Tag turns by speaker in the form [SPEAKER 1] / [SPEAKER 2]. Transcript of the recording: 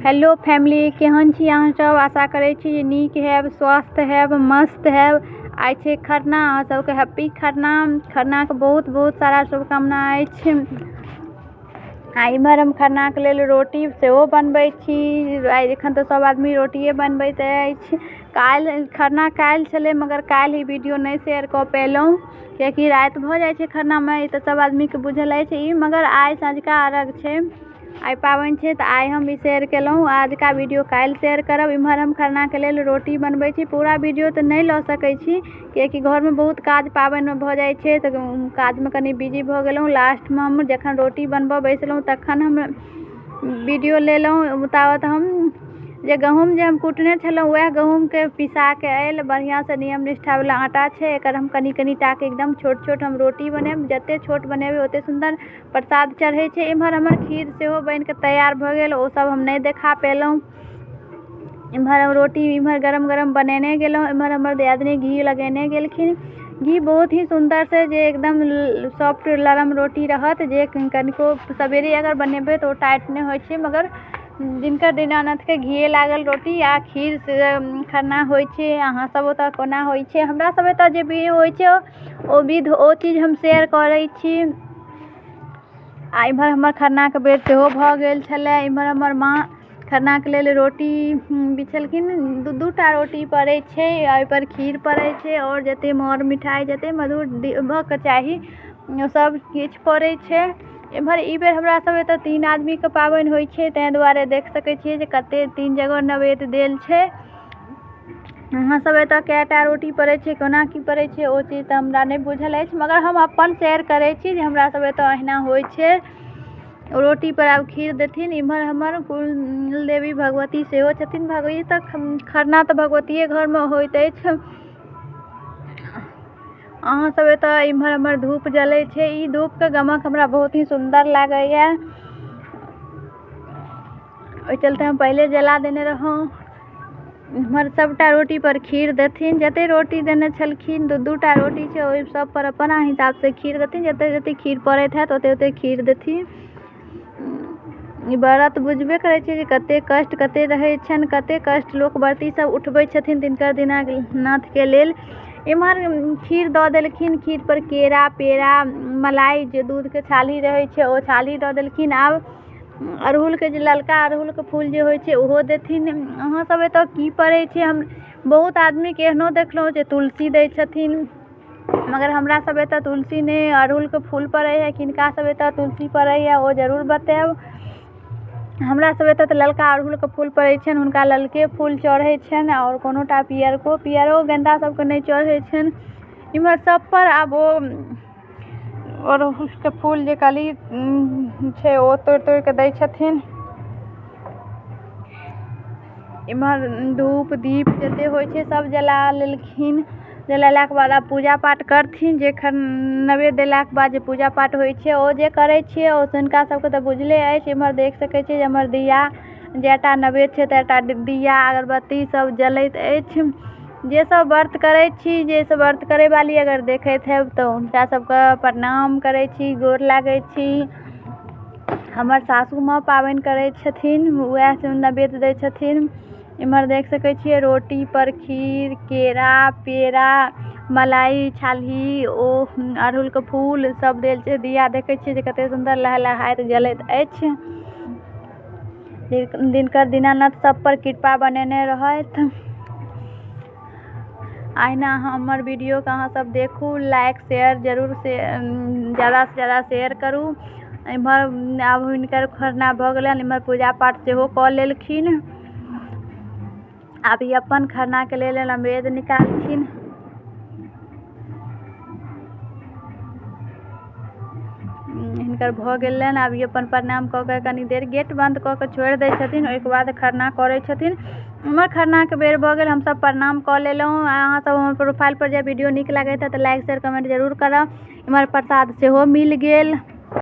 [SPEAKER 1] Hello family, केहन छी अहाँ सब? आशा करै छी जे नीक हैब, स्वस्थ हैब, मस्त हैब। आइ छै खरना, अहाँ सबके हैप्पी खरना। खरनाके बहुत बहुत सारा शुभकामना अछि। आ इम्हर हम खरनाके लेल रोटी सेहो बनबै छी। आइ एखन तऽ सब आदमी रोटिए बनबैत अछि। काल्हि खरना काल्हि छलै, मगर काल्हि ई वीडियो नहि शेयर कऽ पेलहुँ, कियाकि राति भऽ जाइ छै खरनामे, ई तऽ सब आदमीके बुझल अछि ई। मगर आइ सँझुका अर्घ छै, आइ पाबनि छै, तऽ आइ हम ई शेयर केलहुँ। आजुका वीडियो काल्हि शेयर करब। इम्हर हम खरनाके लेल रोटी बनबै छी। पूरा वीडियो तऽ नहि लऽ सकै छी, कियाकि घरमे बहुत काज पाबनिमे भऽ जाइ छै, तऽ काजमे कनि बिजी भऽ गेलहुँ। लास्टमे हम जखन रोटी बनबऽ बैसलहुँ तखन हम वीडियो लेलहुँ। ताबत हम जे गहूँम जे हम कुटने छलहुँ, वएह गहूँमके पिसाके आयल। बढ़िआँसँ नियम निष्ठावला आटा छै। एकर हम कनि कनि टाके एकदम छोट छोट हम रोटी बनायब। जतेक छोट बनेबै ओतेक सुन्दर प्रसाद चढ़ै छै। एम्हर हमर खीर सेहो बनिकऽ तैयार भऽ गेल, ओसब हम नहि देखा पेलहुँ। एम्हर हम रोटी इम्हर गरम गरम बनेने गेलहुँ, एम्हर हमर दियादनी घी लगेने गेलखिन। घी बहुत ही सुन्दरसँ जे एकदम सॉफ्ट लरम रोटी रहत, जे कनिको सवेरे अगर बनेबै तऽ ओ टाइट नहि होइ छै। मगर दिनकर दीनानाथके घीए लागल रोटी आ खीर खरना होइ छै। अहाँ सब ओतऽ कोना होइ छै? हमरा सब एतऽ जे भी होइ छै ओ विध ओ चीज हम शेयर करै छी। आ इम्हर हमर खरनाके बेर सेहो भऽ गेल छलै। इम्हर हमर माँ खरनाके लेल रोटी बिछलखिन। दू दू टा रोटी पड़ै छै, ओहिपर खीर पड़ै छै, आओर जतेक मर मिठाइ जतेक मधुर देबऽके चाही सब किछु पड़ै छै। एम्हर ई बेर हमरा सब एतऽ 3 आदमीके पाबनि होइ छै, ताहि दुआरे देख सकै छियै जे कतेक 3 जगह नैवेद्य देल छै। अहाँ सब एतऽ कएटा रोटी पड़ै छै, कोना की पड़ै छै, ओ चीज तऽ हमरा नहि बुझल अछि, मगर हम अपन शेयर करै छी जे हमरा सब एतऽ अहिना होइ छै। रोटी पर आब खीर देथिन। इम्हर हमर कुलदेवी भगवती सेहो छथिन। भगवती तऽ खरना तऽ भगवतिये घरमे होइत अछि। अहाँ सब एतऽ इम्हर हमर धूप जलै छै। ई धूपके गमक हमरा बहुत ही सुन्दर लागैया, ओहि चलते हम पहिले जला देने रहौं। इम्हर सबटा रोटी पर खीर देथिन। जते रोटी देने छलखिन, दू दू टा रोटी छै, ओहि सब पर अपना हिसाबसँ खीर देथिन। जते जते खीर पड़ैत हैत ओते ओते खीर देथिन। ई व्रत बुझबे करै छियै जे कते कष्ट कते रहै छनि, कते कष्ट लोक व्रती सब उठबै छथिन दिनकर दीनानाथके लेल। इम्हर खीर दऽ देलखिन। खीर पर केरा पेड़ा मलाई जे दूधके छाली रहै छै ओ छाली दऽ देलखिन। आब अड़हुलके जे ललका अड़हुलके फूल जे होइ छै ओहो देथिन। अहाँ सब एतऽ की पड़ै छै? हम बहुत आदमीके एहनो देखलहुँ जे तुलसी दै छथिन, मगर हमरा सब एतऽ तुलसी नहि, अड़हुलके फूल पड़ै हइ। किनका सब एतऽ तुलसी पड़ैए ओ जरूर बतायब। हमरा सब एतऽ तऽ ललका अड़हुलके फूल पड़ै छनि, हुनका ललके फूल चढ़ै छनि, आओर कोनोटा पियरको पियरो गेन्दा सबके नहि चढ़ै छनि। इम्हर सबपर आब ओ अड़हुलके फूल जे कली छै ओ तोड़ि तोड़िकऽ दै छथिन। इम्हर धूप दीप जते होइ छै सब जला लेलखिन। जलेलाके बाद आब पूजा पाठ करथिन। जे नैवेद्य देलाके बाद जे पूजा पाठ होइ छै ओ जे करै छियै ओ हुनका सबके तऽ बुझले अछि। इम्हर देख सकै छियै जे हमर दिया जएटा नैवेद्य छै तएटा दिया अगरबत्ती सब जलैत अछि। जे सब व्रत करै छी, जे सब व्रत करैवाली अगर देखैत हैब तऽ हुनका सबके प्रणाम करै छी, गोर लागै छी। हमर सासू माँ पाबनि करै छथिन, वएह नैवेद्य दै छथिन। इम्हर देख सकै छियै रोटी पर खीर केरा पेड़ा मलाई छालही ओ अड़हुलके फूल सब देल छै। दिया देखै छियै जे कते सुन्दर लहलहाइत जलैत अछि। दिनकर दीनानाथ सब पर कृपा बनेने रहथि। अहिना हमर वीडियोके अहाँ सब देखू, लाइक शेयर जरूर से ज्यादासँ ज्यादा शेयर करू। एम्हर आब हुनकर खरना भऽ गेलनि। एम्हर पूजा पाठ सेहो कऽ लेलखिन। आब ई अपन खरनाके लेल नैवेद्य निकालथिन। हिनकर भऽ गेलनि। आब ई अपन प्रणाम कऽ कऽ कनि देर गेट बन्द कऽ कऽ छोड़ि दै छथिन, ओहिके बाद खरना करै छथिन। हमर खरनाके बेर भऽ गेल, हमसब प्रणाम कऽ लेलहुँ। अहाँ सब हमर प्रोफाइलपर जाय वीडियो नीक लागैत तऽ लाइक शेयर कमेंट जरूर करब। एम्हर प्रसाद सेहो मिल गेल।